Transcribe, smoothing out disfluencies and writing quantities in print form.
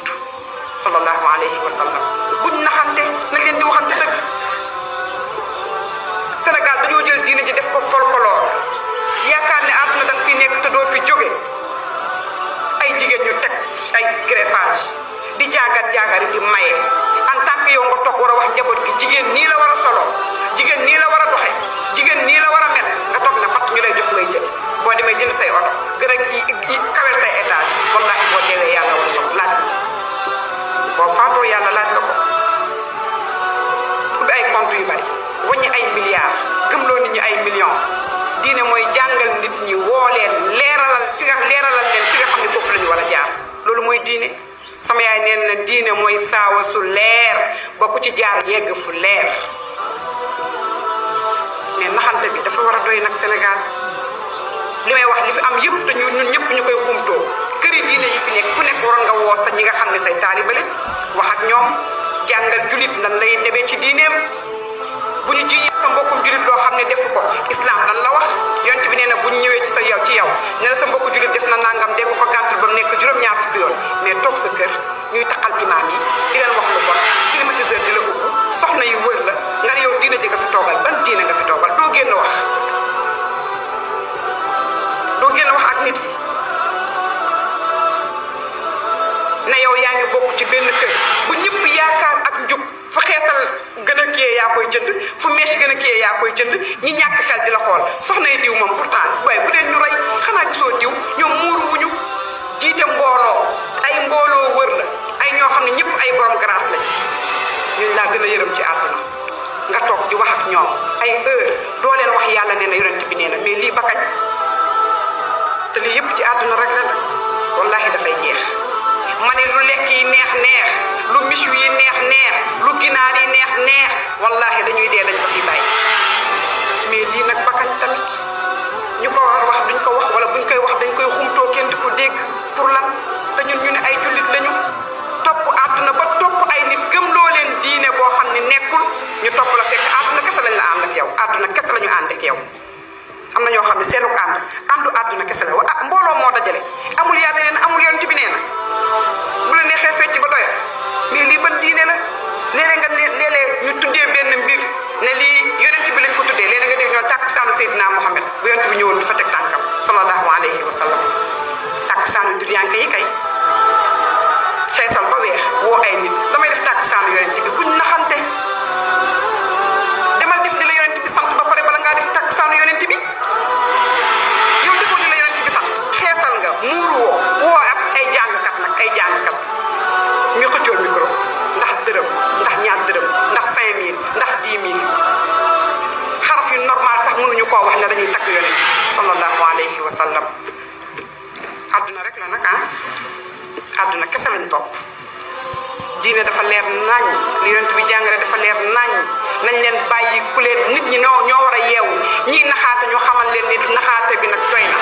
jiitu sallallahu alayhi wa sallam. buñ naxante nañ leen di waxante dëgg. Sénégal dañoo jël diine ji def ko folklore yaakaar ne àdduna danga fi nekk te doo fi jóge. ay jigéen ñu teg ay greffage di jaagar di maye en tant que yow nga toog war a wax njaboot gi jigéen nii la war a solo jigéen nii la war a doxe jigéen nii la war a mel nga toog ne pat ñu lay jox ngay jël boo demee jënd say oto gën a kawel say étage wallahi boo deewee yàlla war jox laaj boo faatoo yàlla laaj la ko ubbi ay compte yu bari wàññi ay milliards gëmloo nit ñi ay millions diine mooy jàngal nit ñi woo leen leeralal leen fi nga xam ne foofu la ñu war a jaar loolu mooy diine. sama yaay neen na diine mooy saawa su leer ba ku ci jaar yegg fu leer mais naxante bi dafa war a doy nag Sénégal li may wax li fi am yëpp te ñun ñëpp ñu koy xumtoo këri diine yi fi nekk ku nekk waroon nga woo sa ñi nga xam ne say taaliba lañ wax ak ñoom jàngal julit nan lay demee ci diineem bu ñu ji sa mbokkum julit loo xam ne defu ko islam lan la wax yonent bi nee na bu ñu ñëwee ci yow ne la sa mbokku julit def na nangam dégg ko gàttal ba mu nekk juróom-ñaar fukki yoon mais toog sa kër ñuy taxal imaam yi di leen wax lu bon climatiseur di la ubbi soxna yu wër la nga ne yow diine ji nga fi toogal ban diine nga fi toogal doo génn wax ak nit yi ne yow yaa ngi bokk ci benn kër bu ñëpp yaakaar ak njub fu xeesal gën a kiyee yaa koy jënd fu mèche gën a kiyee yaa koy jënd ñi ñàkk xel di la xool soxna yi diw moom pourtant waaye bu deen ñu roy xanaa gisoo diw ñoom muuru wuñu jiite mbooloo ay mbooloo wër la ay ñoo xam ne ñëpp ay borom grâce lañ ñun laa gën a yërëm ci àdduna nga toog di wax ak ñoom ay heure doo leen wax yàlla nee na yonent bi nee na mais lii ba kañ te lii yëpp ci àdduna rek la nag wallahi dafay jeex ma ne lu lekk yi neex lu michu yi neex lu ginaar yi neex wallahi dañuy dee dañ ko fi bàyyi mais lii nag ba kañ tamit ñu ko war a wax duñ ko wax wala buñ koy wax dañ koy xumtoo kenn di ko dégg pour lan te ñun ñu ne ay jullit lañu topp àdduna ba topp ay nit gëmloo leen diine boo xam ne nekkul ñu topp la fekk àdduna kese lañ la ànd ak yow àdduna kese la ñu ànd ak yow am na ñoo xam ne seenu àndu àdduna kese la mbooloo moo dajale amul yàlla nee na amul yonent bi nee na bu la neexee fecc ba doyal mais lii ban diine la léeg-léeg ñu tuddee benn mbir ne lii yonent bi lañ ko tuddee léeg-léeg nga dégg ñoo tàkk saanu Seydina Mohamed bu yonent bi ñëwoon du fa teg tànkam sallallahu alayhi wa sallam tàkk saanu diryanke yi kay xeesal ba weex woo ay nit damay def tàkk saanu yonent bi buñ naxante demal def li la yonent bi sant ba pare bala ngaa def tàkk saanu yonent bi yow defoo li la yonent bi sant xeesal nga muuru woo ab ay jàngkat ñu xëccoo micro ndax dërëm ndax ñaar dërëm ndax 5000 ndax 10 000 xaraf yu normal sax mënuñu koo wax ne dañuy takk yonent sallallahu alayhi wa sallam àdduna rek la nag àdduna kese lañ topp diine dafa leer nañ li yonent bi jàngale dafa leer nañ leen bàyyi ku leen nit ñi ñoo war a yeewu ñii naxaate ñu xamal leen ni naxaate bi nag doy na